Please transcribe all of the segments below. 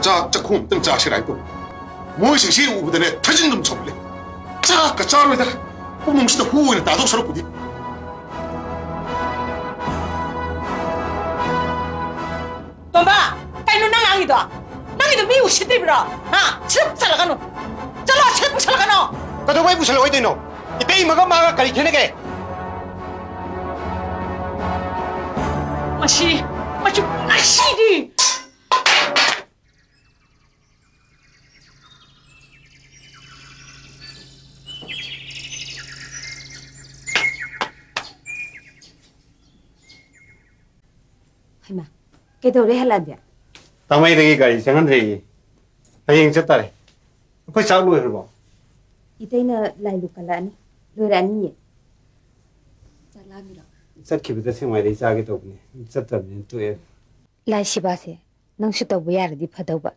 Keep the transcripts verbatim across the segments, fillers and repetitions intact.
ꯆꯥꯛ ꯆꯥꯛꯈꯨꯝ ꯑꯝꯇꯪ ꯆꯥꯁꯤꯔꯥ ꯍꯥꯏꯅ ꯇꯧꯕ꯫ ꯃꯣꯏꯁꯤꯡꯁꯤ ꯎꯕꯗꯅꯦ ꯊꯥꯖꯤꯟ ꯑꯗꯨꯝ ꯁꯧꯒꯠꯂꯦ꯫ ꯆꯥꯛꯀ ꯆꯥꯔꯣꯏꯗ꯫ ꯄꯨꯛꯅꯨꯡꯁꯤꯗ ꯍꯨ ꯑꯣꯏꯅ ꯇꯥꯗꯧ ꯁꯔꯨꯛꯄꯨꯗꯤ꯫ ꯇꯣꯝꯕ, ꯀꯩꯅꯣ ꯅꯪ ꯉꯥꯡꯉꯤꯗꯣ? ꯅꯪꯒꯤꯗꯣ ꯃꯤ ꯎꯁꯤꯠꯇ꯭ꯔꯤꯕ꯭ꯔꯣ? ꯍꯥ? ꯁꯤꯗ ꯄꯨꯁꯜꯂꯛꯀꯅꯨ꯫ ꯆꯠꯂꯣ, ꯁꯤꯗ ꯄꯨꯁꯜꯂꯛꯀꯅꯨ꯫ ꯀꯩꯗꯧꯕꯩ ꯄꯨꯁꯜꯂꯛꯑꯣꯏꯗꯣꯏꯅꯣ? ꯏꯇꯩꯃꯒ ꯃꯥꯒ ꯀꯔꯤ ꯈꯦꯠꯅꯒꯦ? ꯃꯁꯤ, ꯃꯁꯤ, ꯃꯁꯤꯗꯤ꯫ ꯍꯩꯃꯥ, ꯀꯩꯗꯧꯔꯦ ꯍꯜꯂꯛꯑꯗꯤ? ꯇꯥꯃꯩꯗꯒꯤ ꯒꯥꯔꯤ ꯆꯪꯍꯟꯗ꯭ꯔꯦꯌꯦ꯫ ꯍꯌꯦꯡ ꯆꯠꯇꯥꯔꯦ꯫ ꯑꯩꯈꯣꯏ ꯆꯥꯛ ꯂꯣꯏꯈ꯭ꯔꯕꯣ? ꯏꯇꯩꯅ ꯂꯥꯏ ꯂꯨ ꯀꯜꯂꯛꯑꯅꯤ꯫ ꯂꯣꯏꯔꯛꯑꯅꯤꯌꯦ꯫ ꯆꯥꯛ ꯂꯥꯝꯃꯤꯔꯣ? ꯆꯠꯈꯤꯕꯗ ꯁꯦꯡꯃꯥꯏꯗꯩ ꯆꯥꯒꯦ ꯇꯧꯕꯅꯦ꯫ ꯆꯠꯇ꯭ꯔꯕꯅꯤꯅ ꯇꯣꯛꯑꯦ꯫ ꯂꯥꯏ ꯁꯦꯕꯥꯁꯦ ꯅꯪꯁꯨ ꯇꯧꯕ ꯌꯥꯔꯗꯤ ꯐꯗꯧꯕ꯫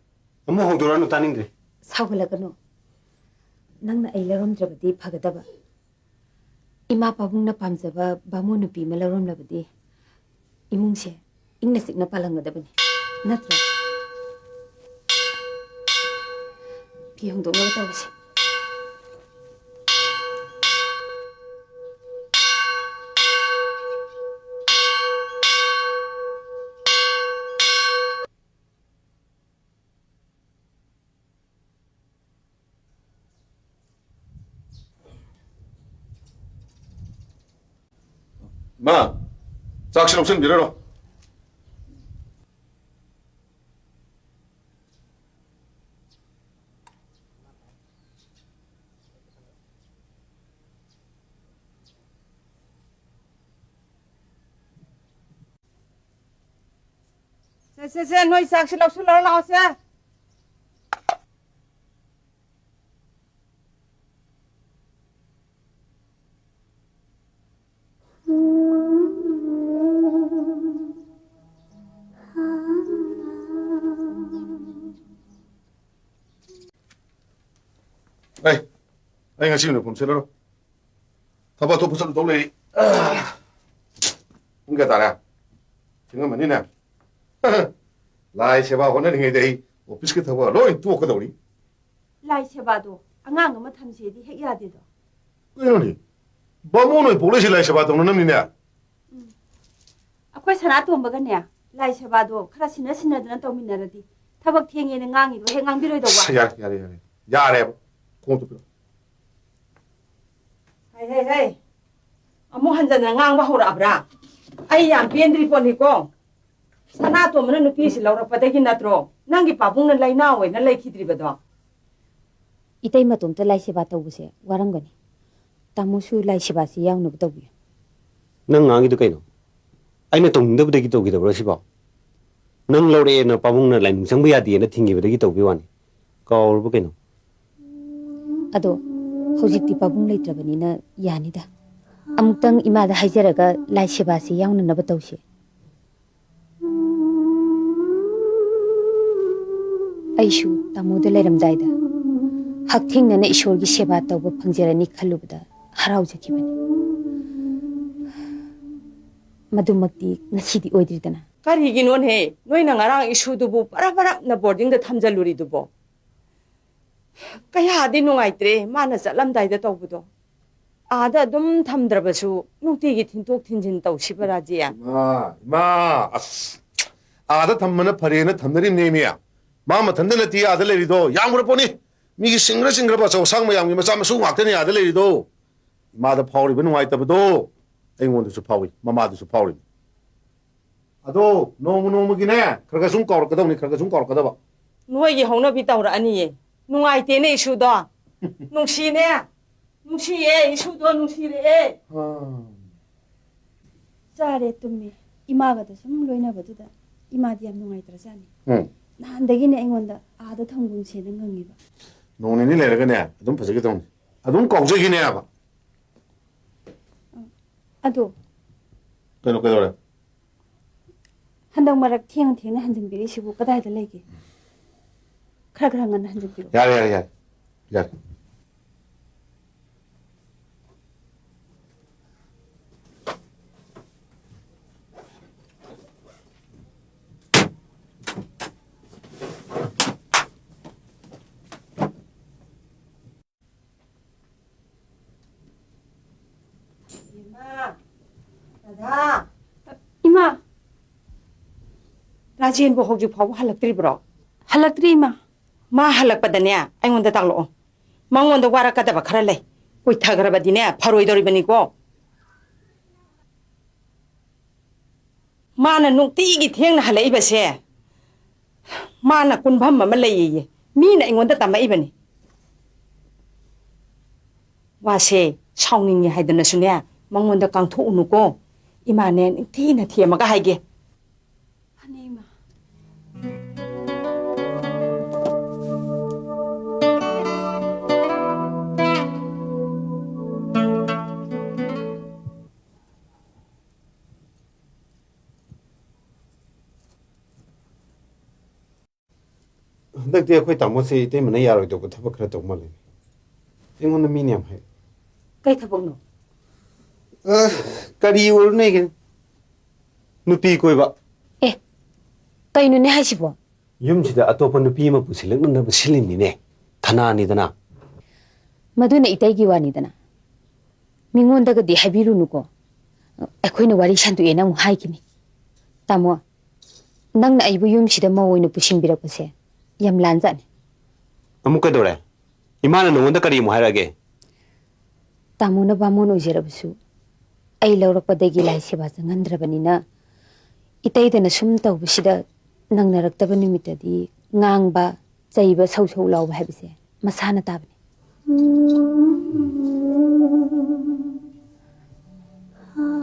ꯑꯃꯨꯛ ꯍꯧꯗꯣꯔꯛꯑꯅꯨ, ꯇꯥꯅꯤꯡꯗ꯭ꯔꯦ꯫ ꯁꯥꯎꯒꯠꯂꯛꯀꯅꯨ꯫ ꯅꯪꯅ ꯑꯩ ꯂꯧꯔꯝꯗ꯭ꯔꯕꯗꯤ ꯐꯒꯗꯕ꯫ ꯏꯃꯥ ꯄꯥꯕꯨꯡꯅ ꯄꯥꯝꯖꯕ ꯕꯥꯃꯣꯟ ꯅꯨꯄꯤ ꯑꯃ ꯂꯧꯔꯝꯂꯕꯗꯤ ꯏꯃꯨꯡꯁꯦ ꯏꯪꯅ ꯆꯤꯛꯅ ꯄꯥꯜꯂꯝꯒꯗꯕꯅꯤ, ꯅꯠꯇ꯭ꯔꯥ? ꯐꯤ ꯍꯣꯡꯗꯣꯛꯅꯕ ꯇꯧꯔꯁꯤ꯫ ꯃꯥ, ꯆꯥꯛꯁꯤ ꯂꯧꯁꯤꯟꯕꯤꯔꯔꯣ꯫ ꯁꯦ, ꯁꯦ, ꯁꯦ, ꯅꯣꯏ ꯆꯥꯛꯁꯤ ꯂꯧꯁꯤꯜꯂꯣ, ꯂꯥꯛꯑꯣꯁꯦ꯫ ꯑꯩ, ꯑꯩ ꯉꯁꯤ ꯌꯨꯅꯤꯐꯣꯔꯝ ꯁꯦꯠꯂꯔꯣꯏ꯫ ꯊꯕꯛ ꯑꯇꯣꯞꯄ ꯆꯠꯂꯨꯗꯧ ꯂꯩ꯫ ꯄꯨꯡ ꯀꯌꯥ ꯇꯥꯔꯦ? ꯊꯦꯡꯉꯝꯃꯅꯤꯅꯦ꯫ ꯂꯥꯏ ꯁꯦꯕꯥ ꯍꯣꯠꯅꯔꯤꯉꯩꯗ ꯑꯩ ꯑꯣꯐꯤꯁꯀꯤ ꯊꯕꯛ ꯂꯣꯏ ꯇꯣꯛꯀꯗꯧꯔꯤ꯫ ꯂꯥꯏ ꯁꯦꯕꯥꯗꯣ ꯑꯉꯥꯡ ꯑꯃ ꯊꯝꯁꯦꯗꯤ ꯍꯦꯛ ꯌꯥꯗꯦꯗꯣ꯫ ꯀꯩꯅꯣꯅꯦ? ꯕꯥꯃꯣꯟ ꯑꯣꯏ ꯄꯣꯛꯂꯛꯏꯁꯦ ꯂꯥꯏ ꯁꯦꯕꯥ ꯇꯧꯅꯅꯕꯅꯤꯅꯦ꯫ ꯎꯝ꯫ ꯑꯩꯈꯣꯏ ꯁꯅꯥꯇꯣꯝꯕꯒꯅꯦ, ꯂꯥꯏ ꯁꯦꯕꯥꯗꯣ ꯈꯔ ꯁꯤꯟꯅ ꯁꯤꯟꯅꯗꯅ ꯇꯧꯃꯤꯟꯅꯔꯗꯤ, ꯊꯕꯛ ꯊꯦꯡꯉꯦꯅ ꯉꯥꯡꯉꯤꯗꯣ ꯍꯦꯛ ꯉꯥꯡꯕꯤꯔꯣꯏꯗꯧꯕ꯫ ꯑꯁ, ꯌꯥꯔꯦ, ꯌꯥꯔꯦ, ꯌꯥꯔꯦ꯫ ꯌꯥꯔꯦꯕ꯫ ꯈꯣꯡ ꯇꯨꯞꯄꯤꯔꯣ꯫ ꯍꯩ, ꯍꯩ, ꯍꯩ꯫ ꯑꯃꯨꯛ ꯍꯟꯖꯟꯅ ꯉꯥꯡꯕ ꯍꯧꯔꯛꯑꯕ꯭ꯔꯥ? ꯑꯩ ꯌꯥꯝ ꯄꯦꯟꯗ꯭ꯔꯤ ꯄꯣꯠꯅꯤꯀꯣ꯫ ꯁꯅꯥꯇꯣꯝꯕꯅ ꯅꯨꯄꯤꯁꯤ ꯂꯧꯔꯛꯄꯗꯒꯤ ꯅꯠꯇ꯭ꯔꯣ ꯅꯪꯒꯤ ꯄꯥꯕꯨꯡꯅ ꯂꯥꯏꯅꯥ ꯑꯣꯏꯅ ꯂꯩꯈꯤꯗ꯭ꯔꯤꯕꯗꯣ? ꯏꯇꯩ ꯃꯇꯣꯝꯇ ꯂꯥꯏ ꯁꯦꯕꯥ ꯇꯧꯕꯁꯦ ꯋꯥꯔꯝꯒꯅꯤ꯫ ꯇꯥꯃꯣꯁꯨ ꯂꯥꯏ ꯁꯦꯕꯥꯁꯤ ꯌꯥꯎꯅꯕ ꯇꯧꯕꯤꯌꯨ꯫ ꯅꯪ ꯉꯥꯡꯉꯤꯗꯨ ꯀꯩꯅꯣ? ꯑꯩꯅ ꯇꯧꯅꯤꯡꯗꯕꯗꯒꯤ ꯇꯧꯈꯤꯗꯕ꯭ꯔꯣ ꯁꯤꯕꯣ? ꯅꯪ ꯂꯧꯔꯛꯑꯦꯅ ꯄꯥꯕꯨꯡꯅ ꯂꯥꯏꯅꯤꯡ ꯆꯪꯕ ꯌꯥꯗꯦꯅ ꯊꯤꯡꯈꯤꯕꯗꯒꯤ ꯇꯧꯕꯤ ꯋꯥꯅꯤ꯫ ꯀꯥꯎꯔꯕ ꯀꯩꯅꯣ? ꯑꯗꯣ ꯍꯧꯖꯤꯛꯇꯤ ꯄꯥꯕꯨꯡ ꯂꯩꯇ꯭ꯔꯕꯅꯤꯅ ꯌꯥꯅꯤꯗ꯫ ꯑꯃꯨꯛꯇꯪ ꯏꯃꯥꯗ ꯍꯥꯏꯖꯔꯒ ꯂꯥꯏ ꯁꯦꯕꯥꯁꯤ ꯌꯥꯎꯅꯅꯕ ꯇꯧꯁꯤ꯫ ꯑꯩꯁꯨ ꯇꯥꯃꯣꯗ ꯂꯩꯔꯝꯗꯥꯏꯗ ꯍꯛꯊꯦꯡꯅꯅ ꯏꯁꯣꯔꯒꯤ ꯁꯦꯕꯥ ꯇꯧꯕ ꯐꯪꯖꯔꯅꯤ ꯈꯜꯂꯨꯕꯗ ꯍꯔꯥꯎꯖꯈꯤꯕꯅꯤ꯫ ꯃꯗꯨꯃꯛꯇꯤ ꯉꯁꯤꯗꯤ ꯑꯣꯏꯗ꯭ꯔꯤꯗꯅ꯫ ꯀꯔꯤꯒꯤꯅꯣꯅꯦꯍꯦ, ꯅꯣꯏꯅ ꯉꯔꯥꯡ ꯏꯁꯨꯗꯨꯕꯨ ꯄꯔꯞ ꯄꯔꯞꯅ ꯕꯣꯔꯗꯤꯡꯗ ꯊꯝꯖꯜꯂꯨꯔꯤꯗꯨꯕꯣ? ꯀꯌꯥꯗꯤ ꯅꯨꯡꯉꯥꯏꯇ꯭ꯔꯦ ꯃꯥꯅ ꯆꯠꯂꯝꯗꯥꯏꯗ ꯇꯧꯕꯗꯣ꯫ ꯑꯥꯗ ꯑꯗꯨꯝ ꯊꯝꯗ꯭ꯔꯕꯁꯨ ꯅꯨꯡꯇꯤꯒꯤ ꯊꯤꯟꯗꯣꯛ ꯊꯤꯟꯖꯤꯟ ꯇꯧꯁꯤꯕ, ꯔꯥꯖꯦ? ꯏꯃꯥ, ꯏꯃꯥ, ꯑꯁ, ꯑꯥꯗ ꯊꯝꯕꯅ ꯐꯔꯦꯅ ꯊꯝꯅꯔꯤꯕꯅꯦꯃꯤ꯫ ꯃꯥ ꯃꯊꯟꯇ ꯅꯠꯇꯦ ꯑꯥꯗ ꯂꯩꯔꯤꯗꯣ, ꯌꯥꯝꯈ꯭ꯔ ꯄꯣꯠꯅꯤ꯫ ꯃꯤꯒꯤ ꯁꯤꯡꯒ꯭ꯔ ꯁꯤꯡꯒ꯭ꯔꯕ ꯑꯆꯧ ꯑꯁꯥꯡ ꯃꯌꯥꯝꯒꯤ ꯃꯆꯥ ꯃꯁꯨ ꯉꯥꯛꯇꯅꯤ ꯑꯥꯗ ꯂꯩꯔꯤꯗꯣ꯫ ꯏꯃꯥꯗ ꯐꯥꯎꯔꯤꯕ ꯅꯨꯡꯉꯥꯏꯇꯕꯗꯣ ꯑꯩꯉꯣꯟꯗꯁꯨ ꯐꯥꯎꯏ, ꯃꯃꯥꯗꯁꯨ ꯐꯥꯎꯔꯤꯕꯅꯤ꯫ ꯑꯗꯣ ꯅꯣꯡꯃ ꯅꯣꯡꯃꯒꯤꯅꯦ, ꯈꯔ ꯈꯔ ꯁꯨꯝ ꯀꯥꯎꯔꯛꯀꯗꯧꯅꯤ, ꯈꯔ ꯈꯔ ꯁꯨꯝ ꯀꯥꯎꯔꯛꯀꯗꯕ꯫ ꯅꯣꯏꯒꯤ ꯍꯧꯅꯕꯤ ꯇꯧꯔꯛꯑꯅꯤꯌꯦ꯫ ꯅꯨꯡꯉꯥꯏꯇꯦꯅꯦ ꯏꯁꯨꯗꯣ꯫ ꯅꯨꯡꯁꯤꯅꯦ꯫ ꯅꯨꯡꯁꯤꯌꯦ, ꯏꯁꯨꯗꯣ ꯅꯨꯡꯁꯤꯔꯛꯑꯦ꯫ ꯑꯥ꯫ ꯆꯥꯔꯦ ꯇꯨꯝꯃꯦ꯫ ꯏꯃꯥꯒꯗ ꯁꯨꯝ ꯂꯣꯏꯅꯕꯗꯨꯗ ꯏꯃꯥꯗꯤ ꯌꯥꯝ ꯅꯨꯡꯉꯥꯏꯇ꯭ꯔꯖꯥꯠꯅꯤ꯫ ꯎꯝ꯫ ꯅꯍꯥꯟꯗꯒꯤꯅꯦ ꯑꯩꯉꯣꯟꯗ ꯑꯥꯗ ꯊꯝꯒꯨꯝꯁꯦꯅ ꯉꯪꯉꯤꯕ꯫ ꯅꯣꯡ ꯅꯤꯅꯤ ꯂꯩꯔꯒꯅꯦ ꯑꯗꯨꯝ ꯐꯖꯈꯤꯗꯧꯅꯤ꯫ ꯑꯗꯨꯝ ꯀꯥꯎꯖꯈꯤꯅꯦ ꯍꯥꯏꯕ꯫ ꯑꯗꯣ ꯀꯩꯅꯣ, ꯀꯩꯗꯧꯔꯦ? ꯍꯟꯗꯛ ꯃꯔꯛ ꯊꯦꯡ ꯊꯦꯡꯅ ꯍꯟꯖꯤꯟꯕꯤꯔꯛꯏꯁꯤꯕꯨ ꯀꯗꯥꯏꯗ ꯂꯩꯒꯦ? ꯈꯔ ꯈꯔ ꯉꯟꯅ ꯍꯟꯖꯤꯟꯕꯤꯔꯛꯑꯣ꯫ ꯌꯥꯔꯦ, ꯌꯥꯔꯦ, ꯌꯥꯔꯦ, ꯌꯥꯔꯦ꯫ ꯔꯥꯖꯦꯟꯕꯨ ꯍꯧꯖꯤꯛ ꯐꯥꯎꯕ ꯍꯜꯂꯛꯇ꯭ꯔꯤꯕ꯭ꯔꯣ? ꯍꯜꯂꯛꯇ꯭ꯔꯤ, ꯏꯃꯥ꯫ ꯃꯥ ꯍꯜꯂꯛꯄꯗꯅꯦ, ꯑꯩꯉꯣꯟꯗ ꯇꯥꯛꯂꯛꯑꯣ꯫ ꯃꯉꯣꯟꯗ ꯋꯥꯔꯛꯀꯗꯕ ꯈꯔ ꯂꯩ꯫ ꯀꯨꯏꯊꯈ꯭ꯔꯕꯗꯤꯅꯦ, ꯐꯔꯣꯏꯗꯧꯔꯤꯕꯅꯤꯀꯣ꯫ ꯃꯥꯅ ꯅꯨꯡꯇꯤꯒꯤ ꯊꯦꯡꯅ ꯍꯜꯂꯛꯏꯕꯁꯦ, ꯃꯥꯅ ꯀꯨꯟꯐꯝ ꯑꯃ ꯂꯩꯌꯦꯌꯦ꯫ ꯃꯤꯅ ꯑꯩꯉꯣꯟꯗ ꯇꯝꯃꯛꯏꯕꯅꯤ꯫ ꯋꯥꯁꯦ ꯁꯥꯎꯅꯤꯡꯉꯦ ꯍꯥꯏꯗꯅꯁꯨꯅꯦ, ꯃꯉꯣꯟꯗ ꯀꯥꯡꯊꯣꯛꯎꯅꯨꯀꯣ꯫ ꯏꯃꯥꯅꯦ ꯅꯤꯡꯊꯤꯅ ꯊꯦꯝꯃꯒ ꯍꯥꯏꯒꯦ꯫ ꯐꯅꯤ, ꯏꯃꯥ꯫ ꯍꯟꯗꯛꯇꯤ ꯑꯩꯈꯣꯏ ꯇꯥꯃꯣꯁꯦ ꯏꯇꯩꯃꯅ ꯌꯥꯔꯣꯏꯗꯧꯕ ꯊꯕꯛ ꯈꯔ ꯇꯧ ꯃꯥꯜꯂꯦ꯫ ꯑꯩꯉꯣꯟꯗ ꯃꯤꯅ ꯌꯥꯝ ꯍꯥꯏ꯫ ꯀꯩ ꯊꯕꯛꯅꯣ? ꯑ, ꯀꯔꯤ ꯑꯣꯏꯔꯨꯅꯦꯒꯦ? ꯅꯨꯄꯤ ꯀꯣꯏꯕ꯫ ꯑꯦ, ꯀꯩꯅꯣꯅꯦ ꯍꯥꯏꯁꯤꯕꯣ? ꯌꯨꯝꯁꯤꯗ ꯑꯇꯣꯞꯄ ꯅꯨꯄꯤ ꯑꯃ ꯄꯨꯁꯤꯜꯂꯛꯅꯅꯕ ꯁꯤꯜꯂꯤꯅꯤꯅꯦ, ꯊꯅꯥꯅꯤꯗꯅ꯫ ꯃꯗꯨꯅ ꯏꯇꯩꯒꯤ ꯋꯥꯅꯤꯗꯅ꯫ ꯃꯤꯉꯣꯟꯗꯒꯗꯤ ꯍꯥꯏꯕꯤꯔꯨꯅꯨꯀꯣ꯫ ꯑꯩꯈꯣꯏꯅ ꯋꯥꯔꯤ ꯁꯟꯗꯣꯛꯑꯦꯅ ꯑꯃꯨꯛ ꯍꯥꯏꯈꯤꯅꯤ꯫ ꯇꯥꯃꯣ, ꯅꯪꯅ ꯑꯩꯕꯨ ꯌꯨꯝꯁꯤꯗ ꯃꯧ ꯑꯣꯏꯅ ꯄꯨꯁꯤꯟꯕꯤꯔꯛꯄꯁꯦ ꯌꯥꯝ ꯂꯥꯟꯖꯥꯠꯅꯤ꯫ ꯑꯃꯨꯛ ꯀꯩꯗꯧꯔꯦ? ꯏꯃꯥꯅ ꯅꯉꯣꯟꯗ ꯀꯔꯤ ꯑꯃꯨꯛ ꯍꯥꯏꯔꯛꯑꯒꯦ? ꯇꯥꯃꯣꯅ ꯕꯥꯃꯣꯟ ꯑꯣꯏꯖꯔꯕꯁꯨ, ꯑꯩ ꯂꯧꯔꯛꯄꯗꯒꯤ ꯂꯥꯏ ꯁꯦꯕꯥ ꯆꯪꯍꯟꯗ꯭ꯔꯕꯅꯤꯅ, ꯏꯇꯩꯗꯅ ꯁꯨꯝ ꯇꯧꯕꯁꯤꯗ ꯅꯪꯅꯔꯛꯇꯕ ꯅꯨꯃꯤꯠꯇꯗꯤ ꯉꯥꯡꯕ, ꯆꯩꯕ, ꯁꯧ ꯁꯧ ꯂꯥꯎꯕ ꯍꯥꯏꯕꯁꯦ ꯃꯁꯥꯅ ꯇꯥꯕꯅꯤ꯫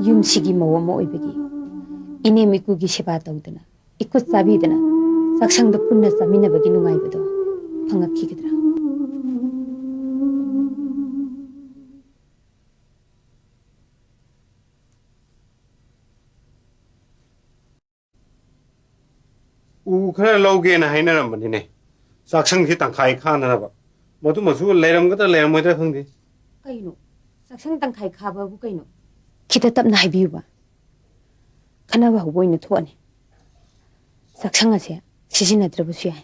ꯌꯨꯝꯁꯤꯒꯤ ꯃꯧ ꯑꯃ ꯑꯣꯏꯕꯒꯤ ꯏꯅꯦꯝ ꯏꯀꯨꯒꯤ ꯁꯦꯕꯥ ꯇꯧꯗꯅ, ꯏꯀꯨꯠ ꯆꯥꯕꯤꯗꯅ, ꯆꯥꯛꯁꯪꯗ ꯄꯨꯟꯅ ꯆꯥꯃꯤꯟꯅꯕꯒꯤ ꯅꯨꯡꯉꯥꯏꯕꯗꯣ ꯐꯪꯉꯛꯈꯤꯒꯗ꯭ꯔꯥ? ꯎ ꯈꯔ ꯂꯧꯒꯦꯅ ꯍꯥꯏꯅꯔꯝꯕꯅꯤꯅꯦ, ꯆꯥꯛꯁꯪꯁꯤ ꯇꯪꯈꯥꯏ ꯈꯥꯅꯅꯕ꯫ ꯃꯗꯨꯃꯁꯨ ꯂꯩꯔꯝꯒꯗ꯭ꯔꯥ ꯂꯩꯔꯝꯃꯣꯏꯗ꯭ꯔꯥ ꯈꯪꯗꯦ꯫ ꯀꯩꯅꯣ? ꯆꯥꯛꯁꯪ ꯇꯪꯈꯥꯏ ꯈꯥꯕꯕꯨ ꯀꯩꯅꯣ? ꯈꯤꯇ ꯇꯞꯅ ꯍꯥꯏꯕꯤꯌꯨꯕ꯫ ꯈꯠꯅꯕ ꯍꯧꯕ ꯑꯣꯏꯅ ꯊꯣꯛꯑꯅꯤ꯫ ꯆꯥꯛꯁꯪ ꯑꯁꯦ ꯁꯤꯖꯤꯟꯅꯗ꯭ꯔꯕꯁꯨ ꯌꯥꯏ꯫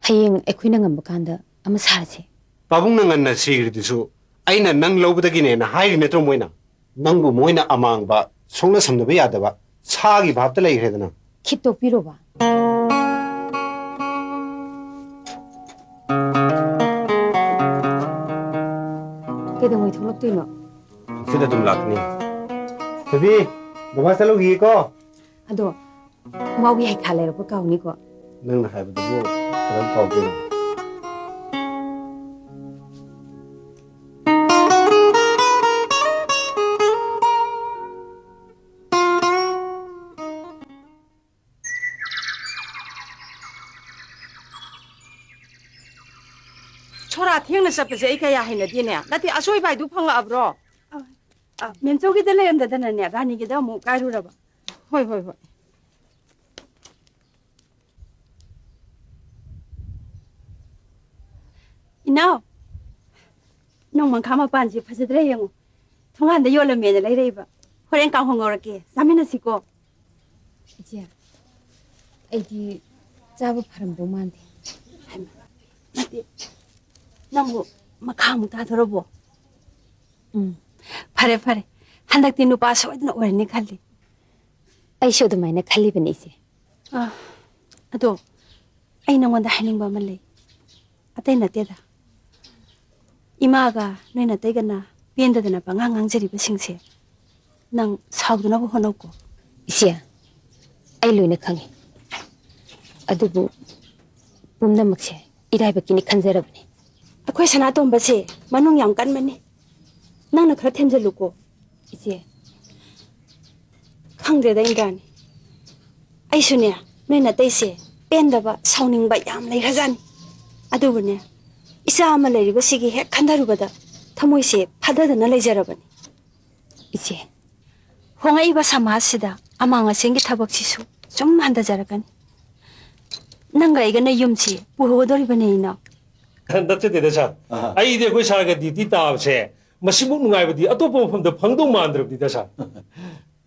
ꯍꯌꯦꯡ ꯑꯩꯈꯣꯏꯅ ꯉꯝꯕ ꯀꯥꯟꯗ ꯑꯃ ꯁꯥꯔꯁꯦ꯫ ꯄꯥꯕꯨꯡꯅ ꯉꯟꯅ ꯁꯤꯈ꯭ꯔꯤꯗꯨꯁꯨ ꯑꯩꯅ ꯅꯪ ꯂꯧꯕꯗꯒꯤꯅꯦꯅ ꯍꯥꯏꯔꯤ ꯅꯠꯇ꯭ꯔꯣ ꯃꯣꯏꯅ? ꯅꯪꯕꯨ ꯃꯣꯏꯅ ꯑꯃꯥꯡꯕ, ꯁꯣꯛꯅ ꯁꯝꯅꯕ ꯌꯥꯗꯕ ꯁꯥꯒꯤ ꯚꯥꯞꯇ ꯂꯩꯈ꯭ꯔꯦꯗꯅ꯫ ꯈꯤꯠꯇꯣꯛꯄꯤꯔꯣꯕ꯫ ꯀꯩꯗꯧꯉꯩ ꯊꯣꯛꯂꯛꯇꯣꯏꯅꯣ? ꯁꯤꯗ ꯑꯗꯨꯝ ꯂꯥꯛꯀꯅꯤ꯫ ꯊꯣꯏꯕꯤ, ꯕꯕꯥ ꯆꯠꯂꯨꯈꯤꯒꯦꯀꯣ꯫ ꯑꯗꯣ ꯃꯥꯎꯒꯤ ꯍꯩꯈꯥ ꯂꯩꯔꯛꯄ ꯀꯥꯎꯅꯤꯀꯣ꯫ ꯅꯪꯅ ꯍꯥꯏꯕꯗꯨꯕꯨ ꯀꯔꯝ ꯀꯥꯎꯗꯣꯏꯅꯣ? ꯁꯣꯔꯥ ꯊꯦꯡꯅ ꯆꯠꯄꯁꯦ ꯑꯩ ꯀꯌꯥ ꯍꯩꯅꯗꯦꯅꯦ꯫ ꯅꯠꯇꯦ, ꯑꯆꯣꯏꯕ ꯍꯥꯏꯗꯨ ꯐꯪꯂꯛꯑꯕ꯭ꯔꯣ? ꯑ, ꯑ, ꯃꯦꯝꯆꯧꯒꯤꯗ ꯂꯩꯔꯝꯗꯗꯅꯅꯦ, ꯔꯥꯅꯤꯒꯤꯗ ꯑꯃꯨꯛ ꯀꯥꯏꯔꯨꯔꯕ꯫ ꯍꯣꯏ, ꯍꯣꯏ, ꯍꯣꯏ꯫ ꯏꯅꯥꯎ, ꯅꯣꯡꯃꯪꯈꯥ ꯃꯄꯥꯟꯁꯦ ꯐꯖꯗ꯭ꯔꯥ ꯌꯦꯡꯉꯨ꯫ ꯊꯣꯡꯒꯥꯟꯗ ꯌꯣꯜꯂꯝꯃꯦꯅ ꯂꯩꯔꯛꯏꯕ꯫ ꯍꯣꯔꯦꯟ ꯀꯥꯡꯍꯧ ꯉꯧꯔꯛꯀꯦ, ꯆꯥꯃꯤꯟꯅꯁꯤꯀꯣ꯫ ꯏꯆꯦ, ꯑꯩꯗꯤ ꯆꯥꯕ ꯐꯔꯝꯗꯧ ꯃꯥꯟꯗꯦ꯫ ꯍꯩꯃꯥ, ꯅꯠꯇꯦ, ꯅꯪꯕꯨ ꯃꯈꯥ ꯑꯃꯨꯛ ꯇꯥꯗꯣꯔꯕꯣ? ꯎꯝ꯫ ꯐꯔꯦ, ꯐꯔꯦ꯫ ꯍꯟꯗꯛꯇꯤ ꯅꯨꯄꯥ ꯁꯣꯏꯗꯅ ꯑꯣꯏꯔꯅꯤ ꯈꯜꯂꯤ꯫ ꯑꯩꯁꯨ ꯑꯗꯨꯃꯥꯏꯅ ꯈꯜꯂꯤꯕꯅꯤ, ꯏꯆꯦ꯫ ꯑ, ꯑꯗꯣ ꯑꯩ ꯅꯉꯣꯟꯗ ꯍꯥꯏꯅꯤꯡꯕ ꯑꯃ ꯂꯩ꯫ ꯑꯇꯩ ꯅꯠꯇꯦꯗ꯫ ꯏꯃꯥꯒ ꯅꯣꯏ ꯅꯇꯩꯒꯅ ꯄꯦꯟꯗꯗꯅ ꯄꯉꯥꯡ ꯉꯥꯡꯖꯔꯤꯕꯁꯤꯡꯁꯦ ꯅꯪ ꯁꯥꯎꯗꯅꯕ ꯍꯣꯠꯅꯧꯀꯣ꯫ ꯏꯆꯦ, ꯑꯩ ꯂꯣꯏꯅ ꯈꯪꯉꯤ꯫ ꯑꯗꯨꯕꯨ ꯄꯨꯝꯅꯃꯛꯁꯦ ꯏꯔꯥꯏꯕꯛꯀꯤꯅꯤ ꯈꯟꯖꯔꯕꯅꯤ꯫ ꯑꯩꯈꯣꯏ ꯁꯅꯥꯇꯣꯝꯕꯁꯦ ꯃꯅꯨꯡ ꯌꯥꯝ ꯀꯟꯕꯅꯤ꯫ ꯅꯪꯅ ꯈꯔ ꯊꯦꯝꯖꯤꯜꯂꯨꯀꯣ꯫ ꯏꯆꯦ꯫ ꯈꯪꯗꯦꯗ ꯏꯟꯗ꯭ꯔꯥꯅꯤ꯫ ꯑꯩꯁꯨꯅꯦ, ꯅꯣꯏ ꯅꯇꯩꯁꯦ ꯄꯦꯟꯗꯕ, ꯁꯥꯎꯅꯤꯡꯕ ꯌꯥꯝ ꯂꯩꯈ꯭ꯔꯖꯥꯠꯅꯤ꯫ ꯑꯗꯨꯕꯨꯅꯦ, ꯏꯆꯥ ꯑꯃ ꯂꯩꯔꯤꯕꯁꯤꯒꯤ ꯍꯦꯛ ꯈꯟꯊꯔꯨꯕꯗ ꯊꯃꯣꯏꯁꯦ ꯐꯥꯗꯗꯅ ꯂꯩꯖꯔꯕꯅꯤ꯫ ꯏꯆꯦ꯫ ꯍꯣꯡꯂꯛꯏꯕ ꯁꯃꯥꯖꯁꯤꯗ ꯑꯃꯥꯡ ꯑꯁꯦꯡꯒꯤ ꯊꯕꯛꯁꯤꯁꯨ ꯁꯨꯝ ꯍꯟꯊꯖꯔꯛꯀꯅꯤ꯫ ꯅꯪꯒ ꯑꯩꯒꯅ ꯌꯨꯝꯁꯤ ꯄꯨꯍꯧꯒꯗꯧꯔꯤꯕꯅꯦ, ꯏꯅꯥꯎ꯫ ꯅꯠꯆꯗꯦꯗ ꯁꯥꯔ꯫ ꯑꯍꯥ꯫ ꯑꯩꯗꯤ ꯑꯩꯈꯣꯏ ꯁꯥꯔꯒ ꯗ꯭ꯌꯨꯇꯤ ꯇꯥꯕꯁꯦ ꯃꯁꯤꯃꯨꯛ ꯅꯨꯡꯉꯥꯏꯕꯗꯤ ꯑꯇꯣꯞꯄ ꯃꯐꯝꯗ ꯐꯪꯗꯧ ꯃꯥꯟꯗ꯭ꯔꯕꯅꯤꯗ ꯁꯥꯔ꯫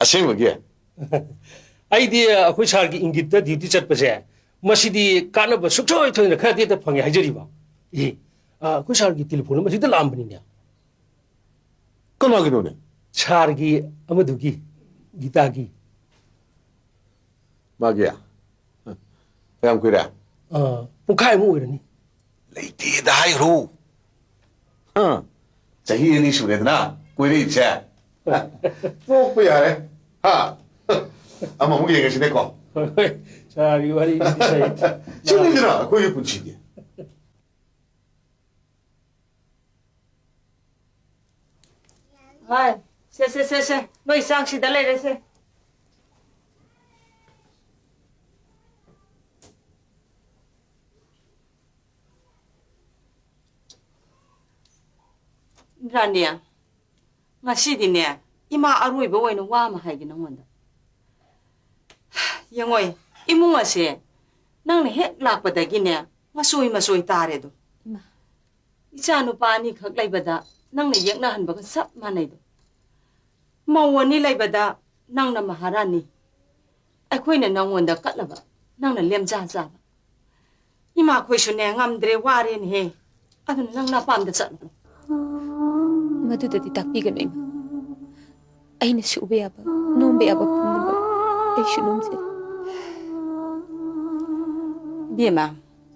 ꯑꯁꯦꯡꯕꯒꯤ? ꯑꯩꯗꯤ ꯑꯩꯈꯣꯏ ꯁꯥꯔꯒꯤ ꯏꯪꯒꯤꯠꯇ ꯗ꯭ꯌꯨꯇꯤ ꯆꯠꯄꯁꯦ ꯃꯁꯤꯗꯤ ꯀꯥꯟꯅꯕ ꯁꯨꯡꯁꯣꯏ ꯁꯣꯏꯗꯅ ꯈꯔꯗꯤ ꯍꯦꯛꯇ ꯐꯪꯉꯦ ꯍꯥꯏꯖꯔꯤꯕ꯫ ꯑꯦ, ꯑ, ꯑꯩꯈꯣꯏ ꯁꯥꯔꯒꯤ ꯇꯦꯂꯤꯐꯣꯟ ꯑꯃ ꯍꯦꯛꯇ ꯂꯥꯛꯑꯝꯕꯅꯤꯅꯦ꯫ ꯀꯅꯥꯒꯤꯅꯣꯅꯦ? ꯁꯥꯔꯒꯤ ꯑꯃꯗꯨꯒꯤ, ꯒꯤꯇꯥꯒꯤ꯫ ꯃꯥꯒꯤ? ꯀꯌꯥꯝ ꯀꯨꯏꯔꯦ? ꯑꯥ, ꯄꯨꯡꯈꯥꯏꯃꯨꯛ ꯑꯣꯏꯔꯅꯤ꯫ ꯂꯩꯇꯦꯗ ꯍꯥꯏꯈ꯭ꯔꯣ꯫ ꯑꯥ, ꯆꯍꯤ ꯑꯅꯤ ꯁꯨꯔꯦꯗꯅ ꯀꯣꯏꯔꯛꯏꯁꯦ꯫ ꯇꯣꯛꯄ ꯌꯥꯔꯦ꯫ ꯍꯥ? ꯑꯃꯃꯨꯛ ꯌꯦꯡꯉꯁꯤꯅꯦꯀꯣ꯫ ꯍꯣꯏ, ꯍꯣꯏ꯫ ꯁꯥꯔꯒꯤ ꯋꯥꯔꯤꯁꯤꯗꯤ ꯂꯩꯇꯦ꯫ ꯁꯤꯅꯤꯗꯅ ꯑꯩꯈꯣꯏꯒꯤ ꯄꯨꯟꯁꯤꯗꯤ꯫ ꯍꯣꯏ, ꯁꯦ, ꯁꯦ, ꯁꯦ, ꯁꯦ, ꯅꯣꯏ ꯆꯥꯛ ꯁꯤꯗ ꯂꯩꯔꯦꯁꯦ꯫ ꯏꯟꯗ꯭ꯔꯥꯅꯤ, ꯉꯁꯤꯗꯤꯅꯦ, ꯏꯃꯥ ꯑꯔꯣꯏꯕ ꯑꯣꯏꯅ ꯋꯥ ꯑꯃ ꯍꯥꯏꯒꯦ ꯅꯪꯉꯣꯟꯗ꯫ ꯌꯦꯡꯉꯣꯏ, ꯏꯃꯨꯡ ꯑꯁꯦ ꯅꯪꯅ ꯍꯦꯛ ꯂꯥꯛꯄꯗꯒꯤꯅꯦ, ꯃꯆꯣꯏ ꯃꯆꯣꯏ ꯇꯥꯔꯦꯗꯣ꯫ ꯏꯃꯥ꯫ ꯏꯆꯥ ꯅꯨꯄꯥ ꯑꯅꯤꯈꯛ ꯂꯩꯕꯗ ꯅꯪꯅ ꯌꯦꯛꯅꯍꯟꯕꯒ ꯆꯞ ꯃꯥꯟꯅꯩꯗꯣ꯫ ꯃꯧ ꯑꯅꯤ ꯂꯩꯕꯗ ꯅꯪꯅ ꯃꯍꯥꯔꯥꯅꯤ, ꯑꯩꯈꯣꯏꯅ ꯅꯪꯉꯣꯟꯗ ꯀꯠꯂꯕ, ꯅꯪꯅ ꯂꯦꯝꯖꯥ ꯆꯥꯕ꯫ ꯏꯃꯥꯈꯣꯏꯁꯨꯅꯦ ꯉꯝꯗ꯭ꯔꯦ, ꯋꯥꯔꯦꯅꯦꯍꯦ꯫ ꯑꯗꯨꯅ ꯅꯪ ꯅꯄꯥꯝꯗ ꯆꯠꯂꯨ꯫ ꯃꯗꯨꯗꯗꯤ ꯇꯥꯛꯄꯤꯒꯅꯨ, ꯏꯃꯥ꯫ ꯑꯩꯅ ꯁꯨꯕ ꯌꯥꯕ, ꯅꯣꯝꯕ ꯌꯥꯕ ꯄꯨꯝꯅꯃꯛ ꯑꯩꯁꯨ ꯅꯣꯝꯖꯔꯤ꯫ ꯏꯕꯦꯝꯃ,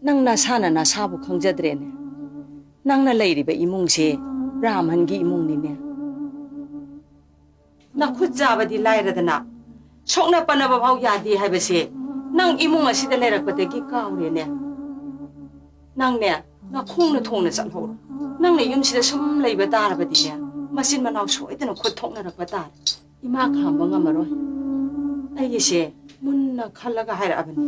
ꯅꯪ ꯅꯁꯥꯅ ꯅꯁꯥꯕꯨ ꯈꯪꯖꯗ꯭ꯔꯦꯅꯦ꯫ ꯅꯪꯅ ꯂꯩꯔꯤꯕ ꯏꯃꯨꯡꯁꯦ ꯕ꯭ꯔꯥꯍꯃꯟꯒꯤ ꯏꯃꯨꯡꯅꯤꯅꯦ꯫ ꯅꯈꯨꯠ ꯆꯥꯕꯗꯤ ꯂꯥꯏꯔꯗꯅ, ꯁꯣꯛꯅ ꯄꯅꯕ ꯐꯥꯎ ꯌꯥꯗꯦ ꯍꯥꯏꯕꯁꯦ ꯅꯪ ꯏꯃꯨꯡ ꯑꯁꯤꯗ ꯂꯩꯔꯛꯄꯗꯒꯤ ꯀꯥꯎꯔꯦꯅꯦ꯫ ꯅꯪꯅꯦ, ꯅꯈꯣꯡꯅ ꯊꯣꯡꯅ ꯆꯠꯍꯧꯔꯣ꯫ ꯅꯪꯅ ꯌꯨꯝꯁꯤꯗ ꯁꯨꯝ ꯂꯩꯕ ꯇꯥꯔꯕꯗꯤꯅꯦ, ꯃꯆꯤꯟ ꯃꯅꯥꯎ ꯁꯣꯏꯗꯅ ꯈꯨꯠ ꯊꯣꯛꯅꯔꯛꯄ ꯇꯥꯔꯦ꯫ ꯏꯃꯥ ꯈꯥꯝꯕ ꯉꯝꯃꯔꯣꯏ꯫ ꯑꯩꯒꯤꯁꯦ ꯃꯨꯟꯅ ꯈꯜꯂꯒ ꯍꯥꯏꯔꯛꯑꯕꯅꯤ꯫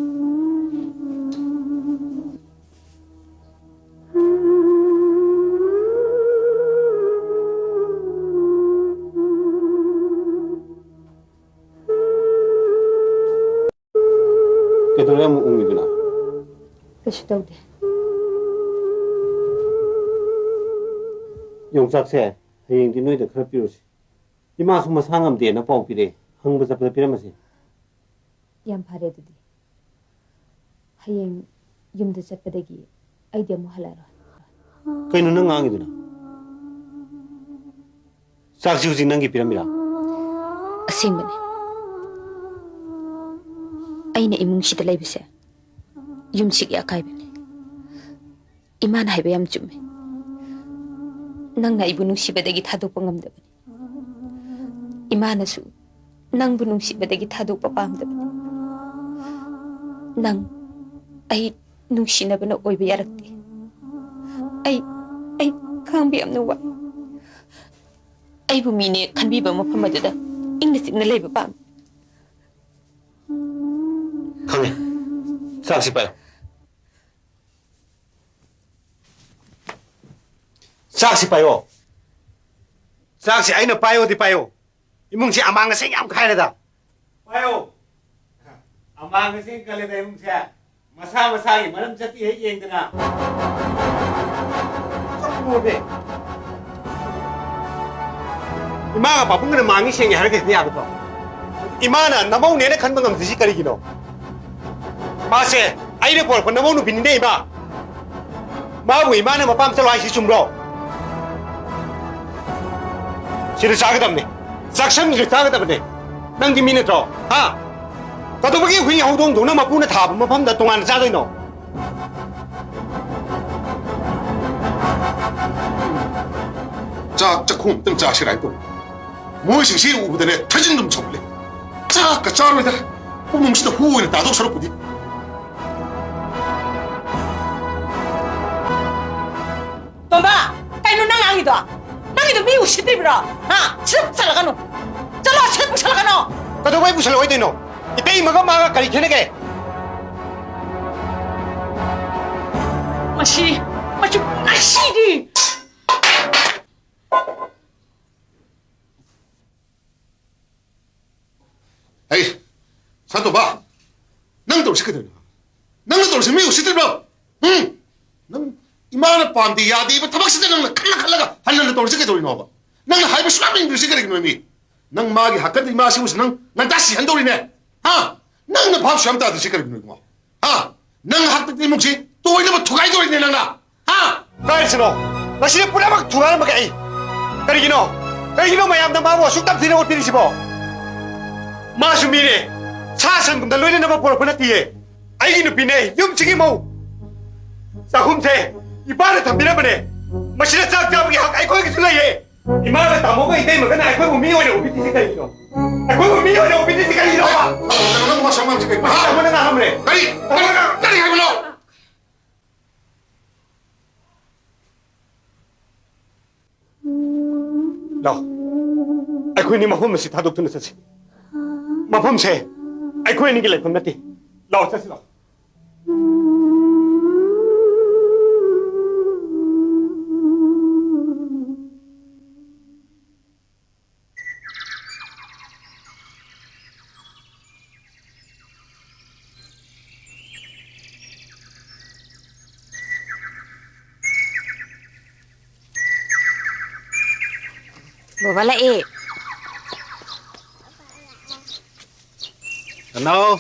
ꯀꯩꯗꯧꯔꯦ ꯑꯃꯨꯛ ꯎꯪꯉꯤꯗꯨꯅ? ꯀꯩꯁꯨ ꯇꯧꯗꯦ꯫ ꯌꯣꯡꯆꯥꯛꯁꯦ ꯍꯌꯦꯡꯗꯤ ꯅꯣꯏꯗ ꯈꯔ ꯄꯤꯔꯨꯁꯤ꯫ ꯏꯃꯥꯁꯨ ꯃꯁꯥ ꯉꯝꯗꯦꯅ ꯄꯥꯎ ꯄꯤꯔꯛꯑꯦ꯫ ꯍꯪꯕ ꯆꯠꯄꯗ ꯄꯤꯔꯝꯃꯁꯤ꯫ ꯌꯥꯝ ꯐꯔꯦ ꯑꯗꯨꯗꯤ꯫ ꯍꯌꯦꯡ ꯌꯨꯝꯗ ꯆꯠꯄꯗꯒꯤ ꯑꯩꯗꯤ ꯑꯃꯨꯛ ꯍꯜꯂꯛꯑꯔꯣꯏ꯫ ꯀꯩꯅꯣ ꯅꯪ ꯉꯥꯡꯉꯤꯗꯨꯅ? ꯆꯥꯛꯁꯤ ꯍꯧꯖꯤꯛ ꯅꯪꯒꯤ ꯄꯤꯔꯝꯃꯤꯔꯥ? ꯑꯁꯦꯡꯕꯅꯦ꯫ ꯑꯩꯅ ꯏꯃꯨꯡꯁꯤꯗ ꯂꯩꯕꯁꯦ ꯌꯨꯝꯁꯤꯒꯤ ꯑꯀꯥꯏꯕꯅꯤ꯫ ꯏꯃꯥꯅ ꯍꯥꯏꯕ ꯌꯥꯝ ꯆꯨꯝꯃꯦ꯫ ꯅꯪꯅ ꯑꯩꯕꯨ ꯅꯨꯡꯁꯤꯕꯗꯒꯤ ꯊꯥꯗꯣꯛꯄ ꯉꯝꯗꯕꯅꯤ꯫ ꯏꯃꯥꯅꯁꯨ ꯅꯪꯕꯨ ꯅꯨꯡꯁꯤꯕꯗꯒꯤ ꯊꯥꯗꯣꯛꯄ ꯄꯥꯝꯗꯕꯅꯤ꯫ ꯅꯪ ꯑꯩ ꯅꯨꯡꯁꯤꯅꯕꯅ ꯑꯣꯏꯕ ꯌꯥꯔꯛꯇꯦ꯫ ꯑꯩ, ꯑꯩ ꯈꯥꯡꯕ ꯌꯥꯝꯅ ꯋꯥꯏ꯫ ꯑꯩꯕꯨ ꯃꯤꯅꯦ ꯈꯟꯕꯤꯕ ꯃꯐꯝ ꯑꯗꯨꯗ ꯏꯪꯅ ꯆꯤꯛꯅ ꯂꯩꯕ ꯄꯥꯝꯃꯤ꯫ ꯈꯪꯉꯦ꯫ ꯆꯥꯛꯁꯤ ꯄꯥꯏꯌꯨ꯫ ꯆꯥꯛꯁꯤ ꯄꯥꯏꯌꯣ꯫ ꯆꯥꯛꯁꯤ ꯑꯩꯅ ꯄꯥꯏꯌꯣꯗꯤ ꯄꯥꯏꯌꯣ꯫ ꯏꯃꯨꯡꯁꯤ ꯑꯃꯥꯡ ꯑꯁꯦꯡ ꯌꯥꯝ ꯈꯥꯏꯔꯦꯗ꯫ ꯄꯥꯏꯌꯣ꯫ ꯑꯃꯥꯡ ꯑꯁꯦꯡ ꯀꯜꯂꯦꯗ ꯏꯃꯨꯡꯁꯦ꯫ ꯃꯁꯥ ꯃꯁꯥꯒꯤ ꯃꯔꯝ ꯆꯠꯄꯤ ꯍꯦꯛ ꯌꯦꯡꯗꯅ꯫ ꯆꯠꯂꯣꯃꯦ꯫ ꯏꯃꯥꯒ ꯄꯥꯕꯨꯡꯒꯅ ꯃꯥꯡꯉꯤ ꯁꯦꯡꯉꯦ ꯍꯥꯏꯔꯒ ꯍꯦꯛꯇ ꯌꯥꯒꯗ꯭ꯔꯣ? ꯏꯃꯥꯅ ꯅꯃꯧꯅꯦꯅ ꯈꯟꯕ ꯉꯝꯗ꯭ꯔꯤꯁꯤ ꯀꯔꯤꯒꯤꯅꯣ? ꯃꯥꯁꯦ ꯑꯩꯅ ꯄꯣꯔꯛꯄ ꯅꯃꯧ ꯅꯨꯄꯤꯅꯤꯅꯦ, ꯏꯃꯥ꯫ ꯃꯥꯕꯨ ꯏꯃꯥꯅ ꯃꯄꯥꯝ ꯆꯠꯂꯣ ꯍꯥꯏꯁꯤ ꯆꯨꯝꯕ꯭ꯔꯣ? ꯁꯤꯗ ꯆꯥꯒꯗꯕꯅꯦ꯫ ꯆꯥꯛꯁꯪꯁꯤꯗ ꯆꯥꯒꯗꯕꯅꯦ꯫ ꯅꯪꯗꯤ ꯃꯤ ꯅꯠꯇ꯭ꯔꯣ? ꯍꯥ? ꯀꯩꯗꯧꯕꯒꯤ ꯍꯨꯏ ꯍꯧꯗꯣꯡꯗꯧꯅ ꯃꯄꯨꯅ ꯊꯥꯕ ꯃꯐꯝꯗ ꯇꯣꯉꯥꯟꯅ ꯆꯥꯗꯣꯏꯅꯣ? ꯆꯥꯛ ꯆꯥꯛꯈꯨꯝ ꯑꯝꯇꯪ ꯆꯥꯁꯤꯔꯥ ꯍꯥꯏꯅ ꯇꯧꯕ꯫ ꯃꯣꯏꯁꯤꯡꯁꯤ ꯎꯕꯗꯅꯦ ꯊꯥꯖꯤꯟ ꯑꯗꯨꯝ ꯁꯧꯒꯠꯂꯦ꯫ ꯆꯥꯛꯀ ꯆꯥꯔꯣꯏꯗ꯫ ꯄꯨꯝꯅꯃꯛꯁꯤꯗ ꯍꯨ ꯑꯣꯏꯅ ꯇꯥꯗꯧ ꯁꯔꯨꯛꯄꯨꯗꯤ꯫ ꯇꯣꯝꯕ, ꯀꯩꯅꯣ ꯅꯪ ꯉꯥꯡꯉꯤꯗꯣ? ꯅꯪꯒꯤꯗꯣ ꯃꯤ ꯎꯁꯤꯠꯇ꯭ꯔꯤꯕ꯭ꯔꯣ? ꯍꯥ? ꯁꯤꯗ ꯄꯨꯁꯜꯂꯛꯀꯅꯨ꯫ ꯆꯠꯂꯣ, ꯁꯤꯗ ꯄꯨꯁꯜꯂꯛꯀꯅꯨ꯫ ꯀꯩꯗꯧꯕꯩ ꯄꯨꯁꯜꯂꯛꯑꯣꯏꯗꯣꯏꯅꯣ? ꯏꯇꯩꯃꯒ ꯃꯥꯒ ꯀꯔꯤ ꯈꯦꯠꯅꯒꯦ? ꯃꯁꯤ ꯃꯆꯨ ꯉꯁꯤꯗꯤ꯫ ꯑꯩ, ꯁꯟꯇꯣꯝꯕ, ꯅꯪ ꯇꯧꯔꯤꯁꯤ ꯀꯩꯗꯧꯔꯤꯅꯣ? ꯅꯪꯅ ꯇꯧꯔꯤꯁꯤ ꯃꯤ ꯎꯁꯤꯠꯇ꯭ꯔꯤꯕ꯭ꯔꯣ? ꯎꯝ? ꯅꯪ ꯏꯃꯥꯅ ꯄꯥꯝꯗꯦ ꯌꯥꯗꯦꯕ ꯊꯕꯛꯁꯤꯗ ꯅꯪꯅ ꯈꯜꯂ ꯈꯜꯂꯒ ꯍꯟꯅ ꯍꯟꯅ ꯇꯧꯔꯤꯁꯤ ꯀꯩꯗꯧꯔꯤꯅꯣꯕ? ꯅꯪꯅ ꯍꯥꯏꯕ ꯁꯨꯡꯌꯥ ꯏꯟꯗ꯭ꯔꯤꯁꯤ ꯀꯔꯤꯒꯤꯅꯣ ꯃꯤ? ꯅꯪ ꯃꯥꯒꯤ ꯍꯥꯛꯇꯛꯇ ꯏꯃꯥꯁꯤꯕꯨꯁꯨ ꯅꯪ ꯉꯟꯇꯥ ꯁꯤꯍꯟꯗꯧꯔꯤꯅꯦ? ꯍꯥ? ꯅꯪꯅ ꯚꯥꯞꯁꯨ ꯌꯥꯝ ꯇꯥꯗ꯭ꯔꯤꯁꯤ ꯀꯔꯤꯒꯤꯅꯣ ꯏꯕꯨꯡꯉꯣ? ꯍꯥ? ꯅꯪ ꯍꯥꯛꯇꯛꯇ ꯏꯃꯨꯡꯁꯤ ꯇꯣꯏꯅꯕ ꯊꯨꯒꯥꯏꯗꯧꯔꯤꯅꯦ ꯅꯪꯅ? ꯍꯥ? ꯀꯥꯏꯔꯤꯁꯤꯅꯣ? ꯉꯁꯤꯗꯤ ꯄꯨꯝꯅꯃꯛ ꯊꯨꯒꯥꯏꯔꯝꯃꯒꯦ ꯑꯩ꯫ ꯀꯔꯤꯒꯤꯅꯣ? ꯀꯔꯤꯒꯤꯅꯣ ꯃꯌꯥꯝꯅ ꯃꯥꯕꯨ ꯑꯁꯨꯛ ꯇꯝꯊꯤꯅ ꯑꯣꯠꯄꯤꯔꯤꯁꯤꯕꯣ? ꯃꯥꯁꯨ ꯃꯤꯅꯦ꯫ ꯁꯥ ꯁꯟꯒꯨꯝꯅ ꯂꯣꯏꯅꯅꯕ ꯄꯣꯔꯛꯄ ꯅꯠꯇꯤꯌꯦ꯫ ꯑꯩꯒꯤ ꯅꯨꯄꯤꯅꯦ, ꯌꯨꯝꯁꯤꯒꯤ ꯃꯧ꯫ ꯆꯥꯛꯈꯨꯝꯁꯦ ꯏꯄꯥꯅ ꯊꯝꯕꯤꯔꯝꯕꯅꯦ꯫ ꯃꯁꯤꯗ ꯆꯥꯛ ꯆꯥꯕꯒꯤ ꯍꯛ ꯑꯩꯈꯣꯏꯒꯤꯁꯨ ꯂꯩꯌꯦ꯫ ꯏꯃꯥꯒ ꯇꯥꯃꯣꯒ ꯏꯇꯩꯃꯒꯅ ꯑꯩꯈꯣꯏꯕꯨ ꯃꯤ ꯑꯣꯏꯅ ꯎꯕꯤꯗ꯭ꯔꯤꯁꯤ ꯀꯔꯤꯒꯤꯅꯣ? ꯑꯩꯈꯣꯏꯕꯨ ꯃꯤ ꯑꯣꯏꯅ ꯎꯕꯤꯗ꯭ꯔꯤꯁꯤ ꯀꯔꯤꯒꯤꯅꯣꯕ? ꯅꯪ ꯃꯁꯥ ꯉꯝꯁꯤ ꯀꯩꯅꯣ? ꯍꯥ? ꯇꯥꯃꯣꯅ ꯉꯥꯡꯉꯝꯕꯅꯦ꯫ ꯀꯔꯤ? ꯀꯔꯤ? ꯀꯔꯤ ꯍꯥꯏꯕꯅꯣ? ꯂꯥꯎ, ꯑꯩꯈꯣꯏꯅꯤ ꯃꯐꯝ ꯑꯁꯤ ꯊꯥꯗꯣꯛꯇꯨꯅ ꯆꯠꯁꯤ꯫ ꯃꯐꯝꯁꯦ ꯑꯩꯈꯣꯏ ꯑꯅꯤꯒꯤ ꯂꯩꯐꯝ ꯅꯠꯇꯦ꯫ ꯂꯥꯎ, ꯆꯠꯁꯤ ꯂꯥꯎ꯫ ꯕꯕꯥ ꯂꯥꯛꯑꯦ꯫ ꯅꯅꯥꯎ꯫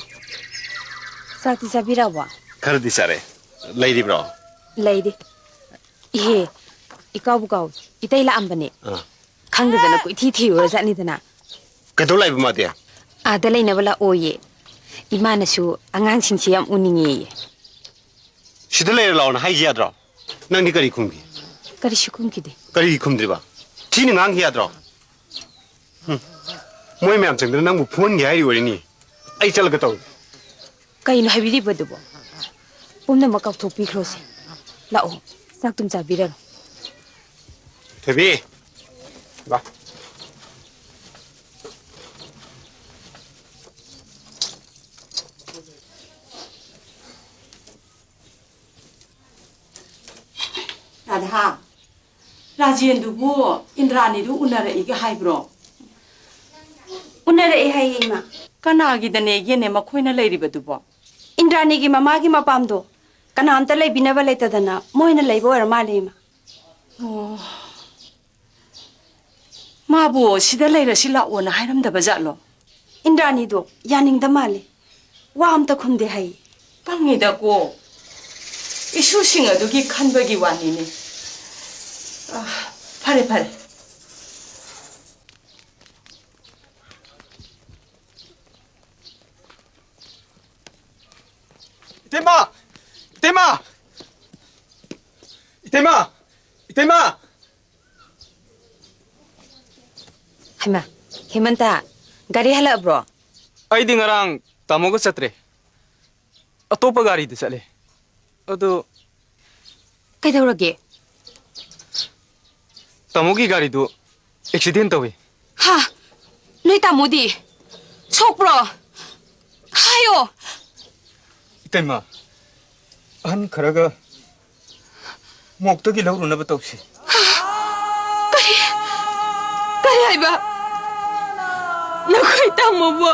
ꯆꯥꯛꯇꯤ ꯆꯥꯕꯤꯔꯛꯑꯕꯣ? ꯈꯔꯗꯤ ꯆꯥꯔꯦ꯫ ꯂꯩꯔꯤꯕ꯭ꯔꯣ? ꯂꯩꯔꯤ꯫ ꯏꯍꯦ, ꯏꯀꯥꯎꯕꯨ ꯀꯥꯎꯏ꯫ ꯏꯇꯩ ꯂꯥꯛꯑꯝꯕꯅꯦ꯫ ꯑꯥ꯫ ꯈꯪꯗꯗꯅ ꯀꯣꯏꯊꯤ ꯊꯤꯔꯨꯔꯖꯥꯠꯅꯤꯗꯅ꯫ ꯀꯩꯗꯧ ꯂꯥꯛꯏꯕ ꯃꯥꯗꯤ? ꯑꯥꯗ ꯂꯩꯅꯕ ꯂꯥꯛꯑꯣꯌꯦ꯫ ꯏꯃꯥꯅꯁꯨ ꯑꯉꯥꯡꯁꯤꯡꯁꯦ ꯌꯥꯝ ꯎꯅꯤꯡꯉꯦꯌꯦ꯫ ꯁꯤꯗ ꯂꯩꯔ ꯂꯥꯛꯑꯣꯅ ꯍꯥꯏꯈꯤ ꯌꯥꯗ꯭ꯔꯣ? ꯅꯪꯗꯤ ꯀꯔꯤ ꯈꯨꯝꯈꯤ? ꯀꯔꯤꯁꯨ ꯈꯨꯝꯈꯤꯗꯦ꯫ ꯀꯔꯤꯒꯤ ꯈꯨꯝꯗ꯭ꯔꯤꯕ? ꯊꯤꯅ ꯉꯥꯡꯈꯤ ꯌꯥꯗ꯭ꯔꯣ? ꯍꯨꯝ꯫ ꯃꯣꯏ ꯃꯌꯥꯝ ꯆꯪꯗꯅ ꯅꯪꯕꯨ ꯐꯨꯍꯟꯒꯦ ꯍꯥꯏꯔꯤ ꯑꯣꯏꯔꯤꯅꯤ꯫ ꯑꯩ ꯆꯠꯂꯒ ꯇꯧꯔꯒꯦ꯫ ꯀꯩꯅꯣ ꯍꯥꯏꯕꯤꯔꯤꯕꯗꯨꯕꯣ? ꯄꯨꯝꯅꯃꯛ ꯀꯥꯎꯊꯣꯛꯄꯤꯈ꯭ꯔꯣꯁꯦ꯫ ꯂꯥꯛꯑꯣ, ꯆꯥꯛꯇꯨꯝ ꯆꯥꯕꯤꯔꯔꯣ꯫ ꯊꯣꯏꯕꯤ, ꯂꯥ꯫ ꯔꯥꯙꯥ, ꯔꯥꯖꯦꯟꯗꯨꯕꯨ ꯏꯟꯗ꯭ꯔꯥꯅꯤꯗꯨ ꯎꯅꯔꯛꯏꯒ ꯍꯥꯏꯕ꯭ꯔꯣ? ꯎꯅꯔꯛꯑꯦ ꯍꯥꯏꯌꯦ, ꯏꯃꯥ꯫ ꯀꯅꯥꯒꯤꯗꯅꯦꯒꯦꯅꯦ ꯃꯈꯣꯏꯅ ꯂꯩꯔꯤꯕꯗꯨꯕꯣ? ꯏꯟꯗ꯭ꯔꯥꯅꯤꯒꯤ ꯃꯃꯥꯒꯤ ꯃꯄꯥꯝꯗꯣ ꯀꯅꯥꯝꯇ ꯂꯩꯕꯤꯅꯕ ꯂꯩꯇꯗꯅ ꯃꯣꯏꯅ ꯂꯩꯕ ꯑꯣꯏꯔ ꯃꯥꯜꯂꯦ, ꯏꯃꯥ꯫ ꯑꯣ꯫ ꯃꯥꯕꯨ ꯁꯤꯗ ꯂꯩꯔꯁꯤ ꯂꯥꯛꯑꯣꯅ ꯍꯥꯏꯔꯝꯗꯕ ꯖꯥꯠꯂꯣ? ꯏꯟꯗ꯭ꯔꯥꯅꯤꯗꯣ ꯌꯥꯅꯤꯡꯗ ꯃꯥꯜꯂꯦ꯫ ꯋꯥ ꯑꯝꯇ ꯈꯨꯝꯗꯦ ꯍꯥꯏꯌꯦ꯫ ꯄꯪꯉꯤꯗꯀꯣ꯫ ꯏꯁꯨꯁꯤꯡ ꯑꯗꯨꯒꯤ ꯈꯟꯕꯒꯤ ꯋꯥꯅꯤꯅꯦ꯫ ꯑ, ꯐꯔꯦ, ꯐꯔꯦ꯫ ꯏꯇꯩꯃ! ꯏꯇꯩꯃ! ꯏꯇꯩꯃ! ꯏꯇꯩꯃ! ꯍꯩꯃꯥ, ꯍꯦꯃꯟꯇ, ꯒꯥꯔꯤ ꯍꯜꯂꯛꯑꯕ꯭ꯔꯣ? ꯑꯩꯗꯤ ꯉꯔꯥꯡ ꯇꯥꯃꯣꯒ ꯆꯠꯇ꯭ꯔꯦ꯫ ꯑꯇꯣꯞꯄ ꯒꯥꯔꯤꯗ ꯆꯠꯂꯦ꯫ ꯑꯗꯨ ꯀꯩꯗꯧꯔꯒꯦ? ꯇꯥꯃꯣꯒꯤ ꯒꯥꯔꯤꯗꯨ ꯑꯦꯛꯁꯤꯗꯦꯟ ꯇꯧꯏ꯫ ꯍꯥ? ꯅꯣꯏ ꯇꯥꯃꯣꯗꯤ? ꯁꯣꯛꯄ꯭ꯔꯣ? ꯍꯥꯏꯌꯣ! ꯏꯇꯩꯃ, ꯑꯍꯟ ꯈꯔꯒ ꯃꯣꯛꯇꯒꯤ ꯂꯧꯔꯨꯅꯕ ꯇꯧꯁꯤ꯫ ꯀꯔꯤ? ꯀꯔꯤ ꯍꯥꯏꯕ? ꯅꯈꯣꯏ ꯇꯥꯃꯣꯕꯨ?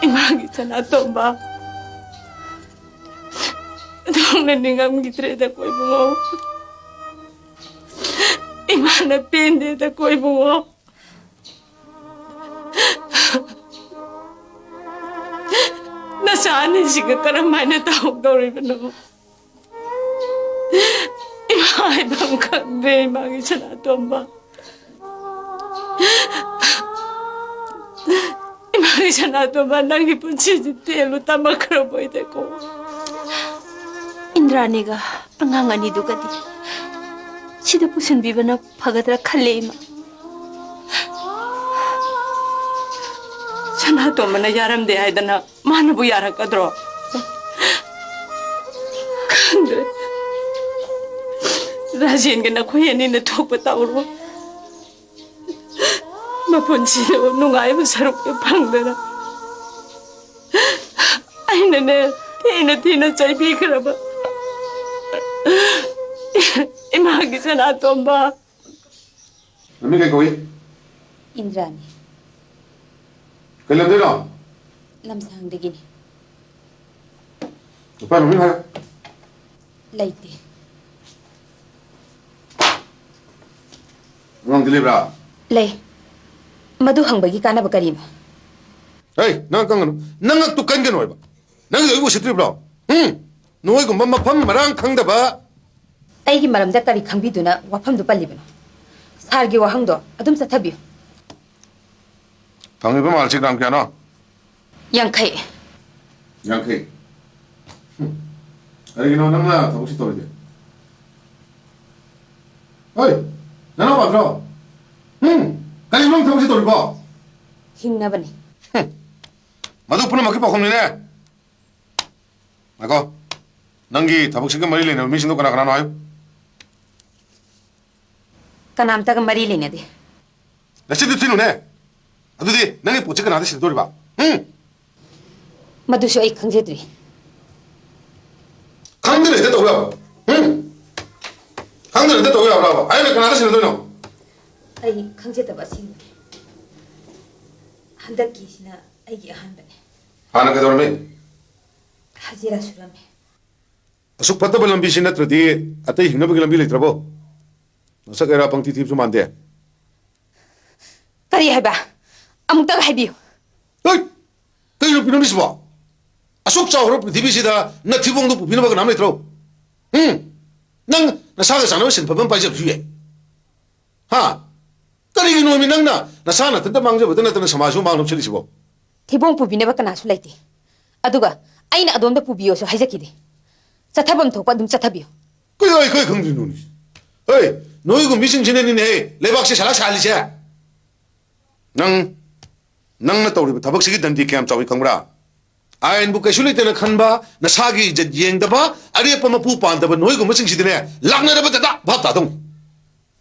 ꯏꯃꯥꯒꯤ ꯁꯅꯥꯇꯣꯝꯕ, ꯅꯪꯅ ꯅꯤꯡꯉꯝꯈꯤꯗ꯭ꯔꯦꯗꯀꯣ ꯏꯕꯨꯡꯉꯣ꯫ ꯏꯃꯥꯅ ꯄꯦꯟꯗꯦꯗꯀꯣ ꯏꯕꯨꯡꯉꯣ꯫ ꯅꯆꯥ ꯑꯅꯤꯁꯤꯒ ꯀꯔꯝ ꯍꯥꯏꯅ ꯇꯧꯍꯧꯗꯧꯔꯤꯕꯅꯣ? ꯏꯃꯥ ꯍꯥꯏꯐꯝ ꯈꯪꯗ꯭ꯔꯦ, ꯏꯃꯥꯒꯤ ꯁꯅꯥꯇꯣꯝꯕ꯫ ꯏꯃꯥꯒꯤ ꯁꯅꯥꯇꯣꯝꯕ, ꯅꯪꯒꯤ ꯄꯨꯟꯁꯤꯁꯤ ꯇꯦꯜꯂꯨ ꯇꯝꯃꯛꯈ꯭ꯔꯕꯣꯏꯗꯀꯣ꯫ ꯏꯟꯗ꯭ꯔꯥꯅꯤꯒ ꯑꯉꯥꯡ ꯑꯅꯤꯗꯨꯒꯗꯤ ꯁꯤꯗ ꯄꯨꯁꯤꯟꯕꯤꯕꯅ ꯐꯒꯗ꯭ꯔꯥ ꯈꯜꯂꯦ, ꯏꯃꯥ꯫ ꯁꯅꯥꯇꯣꯝꯕꯅ ꯌꯥꯔꯝꯗꯦ ꯍꯥꯏꯗꯅ ꯃꯥꯅꯕꯨ ꯌꯥꯔꯛꯀꯗ꯭ꯔꯣ? ꯈꯪꯗ꯭ꯔꯦ꯫ ꯔꯥꯖꯦꯟꯒ ꯅꯈꯣꯏ ꯑꯅꯤꯅ ꯊꯣꯛꯄ ꯇꯧꯔꯣ꯫ ꯃꯄꯨꯟꯁꯤꯗ ꯅꯨꯡꯉꯥꯏꯕ ꯁꯔꯨꯛꯇꯨ ꯐꯪꯗꯅ ꯑꯩꯅꯅꯦ ꯊꯤꯅ ꯊꯤꯅ ꯆꯩꯕꯤꯈ꯭ꯔꯕ ꯏꯃꯥꯒꯤ ꯁꯅꯥꯇꯣꯝꯕ꯫ ꯃꯃꯤꯡ ꯀꯩ ꯀꯧꯏ? ꯏꯟꯗ꯭ꯔꯥꯅꯤ꯫ ꯀꯩ ꯂꯝꯗꯩꯅꯣ? ꯂꯝꯁꯥꯡꯗꯒꯤꯅꯤ꯫ ꯅꯨꯄꯥ ꯃꯃꯤꯡ ꯍꯥꯏꯌꯨ꯫ ꯂꯩꯇꯦ꯫ ꯑꯉꯥꯡꯗꯤ ꯂꯩꯕ꯭ꯔꯥ? ꯂꯩ꯫ ꯃꯗꯨ ꯍꯪꯕꯒꯤ ꯀꯥꯟꯅꯕ ꯀꯔꯤꯅꯣ? ꯍꯩ, ꯅꯪ ꯀꯪꯒꯅꯨ꯫ ꯅꯪ ꯉꯛꯇꯨ ꯀꯟꯒꯅꯨ ꯍꯥꯏꯕ꯫ ꯅꯪꯒꯤꯗꯣ ꯑꯩꯕꯨ ꯎꯁꯤꯠꯇ꯭ꯔꯤꯕ꯭ꯔꯣ? ꯎꯝ? ꯅꯣꯏꯒꯨꯝꯕ ꯃꯐꯝ ꯃꯔꯥꯡ ꯈꯪꯗꯕ꯫ ꯑꯩꯒꯤ ꯃꯔꯝꯗ ꯀꯔꯤ ꯈꯪꯕꯤꯗꯨꯅ ꯋꯥꯐꯝꯗꯨ ꯄꯜꯂꯤꯕꯅꯣ? ꯁꯥꯔꯒꯤ ꯋꯥꯍꯪꯗꯣ ꯑꯗꯨꯝ ꯆꯠꯊꯕꯤꯌꯨ꯫ ꯐꯪꯉꯤꯕ ꯃꯥꯜꯁꯤ ꯒ꯭ꯔꯥꯝ ꯀꯌꯥꯅꯣ? ꯌꯥꯡꯈꯩ꯫ ꯌꯥꯡꯈꯩ? ꯍꯨꯝ꯫ ꯀꯔꯤꯒꯤꯅꯣ ꯅꯪꯅ ꯊꯕꯛꯁꯤ ꯇꯧꯔꯤꯗꯤ? ꯍꯣꯏ, ꯅꯅꯥꯎ ꯄꯥꯟꯊ꯭ꯔꯣ? ꯍꯨꯝ, ꯀꯔꯤꯅꯣ ꯅꯪ ꯊꯕꯛꯁꯤ ꯇꯧꯔꯤꯕꯣ? ꯍꯤꯡꯅꯕꯅꯤ꯫ ꯍꯨꯝ, ꯃꯗꯨ ꯄꯨꯝꯅꯃꯛꯀꯤ ꯄꯥꯎꯈꯨꯝꯅꯤꯅꯦ꯫ ꯉꯥꯏꯈꯣ, ꯅꯪꯒꯤ ꯊꯕꯛꯁꯤꯒ ꯃꯔꯤ ꯂꯩꯅꯕ ꯃꯤꯁꯤꯡꯗꯣ ꯀꯅꯥ ꯀꯅꯥꯅꯣ ꯍꯥꯏꯌꯨ꯫ ꯀꯅꯥꯝꯇꯒ ꯃꯔꯤ ꯂꯩꯅꯗꯦ꯫ ꯅꯆꯤꯟꯗꯨ ꯊꯤꯅꯨꯅꯦ꯫ ꯑꯗꯨꯗꯤ ꯅꯪꯒꯤ ꯄꯣꯠꯁꯤ ꯀꯅꯥꯗ ꯁꯤꯟꯅꯗꯣꯔꯤꯕ? ꯎꯝ? ꯃꯗꯨꯁꯨ ꯑꯩ ꯈꯪꯖꯗ꯭ꯔꯤ꯫ ꯈꯪꯗꯅ ꯍꯦꯛꯇ ꯇꯧ ꯌꯥꯕ꯭ꯔꯣ? ꯎꯝ? ꯈꯪꯗꯅ ꯍꯦꯛꯇ ꯇꯧ ꯌꯥꯕ꯭ꯔꯕ? ꯍꯥꯏꯔꯒ ꯀꯅꯥꯗ ꯁꯤꯟꯅꯗꯣꯏꯅꯣ? ꯑꯩ ꯈꯪꯖꯗꯕ ꯑꯁꯤꯅꯤ꯫ ꯍꯟꯗꯛꯀꯤꯁꯤꯅ ꯑꯩꯒꯤ ꯑꯍꯥꯟꯕꯅꯤ꯫ ꯍꯥꯟꯅ ꯀꯩꯗꯧꯔꯝꯃꯤ? ꯍꯖꯤꯔꯥ ꯁꯨꯔꯝꯃꯤ꯫ ꯑꯁꯨꯛ ꯐꯠꯇꯕ ꯂꯝꯕꯤꯁꯤ ꯅꯠꯇ꯭ꯔꯗꯤ ꯑꯇꯩ ꯍꯤꯡꯅꯕꯒꯤ ꯂꯝꯕꯤ ꯂꯩꯇ꯭ꯔꯕꯣ? ꯃꯁꯛ ꯑꯔꯥ ꯄꯪꯊꯤ ꯊꯤꯕꯁꯨ ꯃꯥꯟꯗꯦ꯫ ꯀꯔꯤ ꯍꯥꯏꯕ? ꯑꯃꯨꯛꯇꯒ ꯍꯥꯏꯕꯤꯌꯨ꯫ ꯍꯩ! ꯀꯩꯅꯣ ꯅꯨꯄꯤꯅꯣ ꯁꯤꯕꯣ? ꯑꯁꯨꯛ ꯆꯥꯎꯈ꯭ꯔꯕ ꯄ꯭ꯔꯤꯊꯤꯕꯤꯁꯤꯗ ꯅꯊꯤꯕꯣꯡꯗꯣ ꯄꯨꯕꯤꯅꯕ ꯀꯅꯥꯝ ꯂꯩꯇ꯭ꯔꯣ? ꯎꯝ? ꯅꯪ ꯅꯁꯥꯒ ꯆꯥꯅꯕ ꯁꯤꯟꯐꯝ ꯑꯃ ꯄꯥꯏꯖꯕꯁꯨ ꯌꯥꯏ꯫ ꯍꯥ? ꯀꯔꯤꯒꯤꯅꯣꯃꯤ ꯅꯪꯅ ꯅꯁꯥ ꯅꯊꯟꯇ ꯃꯥꯡꯖꯕꯗ ꯅꯠꯇꯅ ꯁꯃꯥꯖꯁꯨ ꯃꯥꯡꯅꯕ ꯁꯤꯜꯂꯤꯁꯤꯕꯣ? ꯊꯤꯕꯣꯡ ꯄꯨꯕꯤꯅꯕ ꯀꯅꯥꯁꯨ ꯂꯩꯇꯦ꯫ ꯑꯗꯨꯒ ꯑꯩꯅ ꯑꯗꯣꯝꯗ ꯄꯨꯕꯤꯌꯣꯁꯨ ꯍꯥꯏꯖꯈꯤꯗꯦ꯫ ꯆꯠꯊꯐꯝ ꯊꯣꯛꯄ ꯑꯗꯨꯝ ꯆꯠꯊꯕꯤꯌꯨ꯫ ꯀꯩꯗꯧ ꯑꯩꯈꯣꯏ ꯈꯪꯗ꯭ꯔꯤꯅꯣꯅꯦ? ꯍꯩ, ꯅꯣꯏꯒꯨꯝꯕꯤꯁꯤꯡꯁꯤꯅꯅꯤꯅꯦꯍꯦ ꯂꯩꯕꯥꯛꯁꯦ ꯁꯂꯥꯛ ꯁꯥꯍꯜꯂꯤꯁꯦ꯫ ꯅꯪ, ꯅꯪꯅ ꯇꯧꯔꯤꯕ ꯊꯕꯛꯁꯤꯒꯤ ꯗꯟꯗꯤ ꯀꯌꯥꯝ ꯆꯥꯎꯏ ꯈꯪꯕ꯭ꯔꯥ? ꯑꯥꯏꯟꯕꯨ ꯀꯩꯁꯨ ꯂꯩꯇꯅ ꯈꯟꯕ, ꯅꯁꯥꯒꯤ ꯏꯖꯠ ꯌꯦꯡꯗꯕ, ꯑꯔꯦꯞꯄ ꯃꯄꯨ ꯄꯥꯟꯗꯕ ꯅꯣꯏꯒꯨꯝꯕꯁꯤꯡꯁꯤꯗꯤꯅꯦ, ꯂꯥꯛꯅꯔꯕꯗ ꯗꯥ ꯚꯥꯞ ꯇꯥꯗꯧꯅꯤ꯫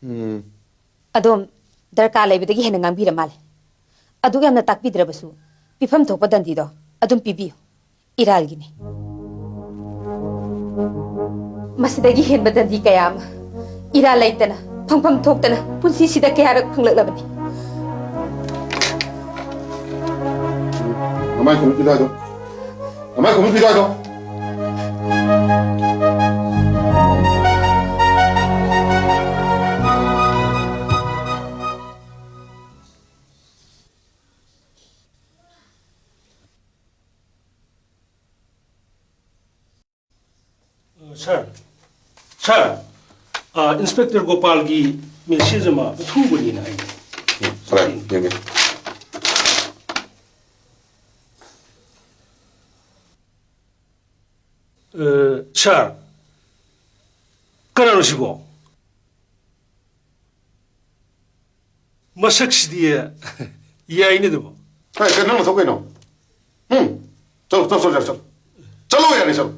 ꯎꯝ꯫ ꯑꯗꯣꯝ ꯗꯔꯀꯥꯔ ꯂꯩꯕꯗꯒꯤ ꯍꯦꯟꯅ ꯉꯥꯡꯕꯤꯔ ꯃꯥꯜꯂꯦ꯫ ꯑꯗꯨꯛ ꯌꯥꯝꯅ ꯇꯥꯛꯄꯤꯗ꯭ꯔꯕꯁꯨ, ꯄꯤꯐꯝ ꯊꯣꯛꯄ ꯗꯟꯗꯤꯗꯣ ꯑꯗꯨꯝ ꯄꯤꯕꯤꯌꯨ꯫ ꯏꯔꯥꯜꯒꯤꯅꯤ꯫ ꯃꯁꯤꯗꯒꯤ ꯍꯦꯟꯕ ꯗꯟꯗꯤ ꯀꯌꯥ ꯑꯃ ꯏꯔꯥꯜ ꯂꯩꯇꯅ, ꯐꯪꯐꯝ ꯊꯣꯛꯇꯅ ꯄꯨꯟꯁꯤꯁꯤꯗ ꯀꯌꯥꯔꯛ ꯐꯪꯂꯛꯂꯕꯅꯤ꯫ ꯅꯃꯥꯏ ꯈꯨꯝꯃꯤ ꯄꯤꯗꯥꯏꯗꯣ꯫ ꯅꯃꯥꯏ ꯈꯨꯝꯃꯤ ꯄꯤꯗꯥꯏꯗꯣ꯫ ꯑ, ꯁꯥꯔ, ꯁꯥꯔ, ꯑ, ꯏꯟꯁꯄꯦꯛꯇꯔ ꯒꯣꯄꯥꯜꯒꯤ ꯃꯦꯁꯦꯖ ꯑꯃ ꯑꯊꯨꯕꯅꯤꯅ ꯍꯥꯏ꯫ ꯎꯝ, ꯁꯥꯔ, ꯌꯦꯡꯒꯦ꯫ ꯑ, ꯁꯥꯔ, ꯀꯅꯥꯅꯣ ꯁꯤꯕꯣ? ꯃꯁꯛꯁꯤꯗꯤ ꯌꯥꯏꯅꯦ ꯑꯗꯨꯕꯨ꯫ ꯍꯦ, ꯀꯩꯅꯣ ꯅꯪ ꯅꯊꯧ ꯀꯩꯅꯣ? ꯍꯨꯝ? ꯆꯠꯂꯣ, ꯆꯠꯂꯣ, ꯆꯠꯂꯣ, ꯆꯠꯂꯣ꯫ ꯆꯠꯂꯣ ꯌꯥꯔꯦ, ꯆꯠꯂꯣ꯫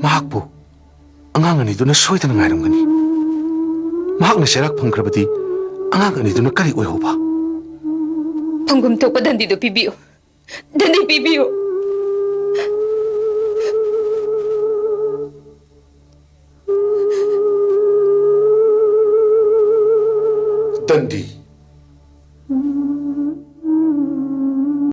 ꯃꯍꯥꯛꯄꯨ ꯑꯉꯥꯡ ꯑꯅꯤꯗꯨꯅ ꯁꯣꯏꯗꯅ ꯉꯥꯏꯔꯝꯒꯅꯤ꯫ ꯃꯍꯥꯛꯅ ꯆꯩꯔꯥꯛ ꯐꯪꯈ꯭ꯔꯕꯗꯤ ꯑꯉꯥꯡ ꯑꯅꯤꯗꯨꯅ ꯀꯔꯤ ꯑꯣꯏꯍꯧꯕ? ꯐꯪꯐꯝ ꯊꯣꯛꯄ ꯗꯟꯗꯤꯗꯨ ꯄꯤꯕꯤꯌꯨ꯫ ꯗꯟꯗꯤ ꯄꯤꯕꯤꯌꯨ꯫ ꯗꯟꯗꯤ꯫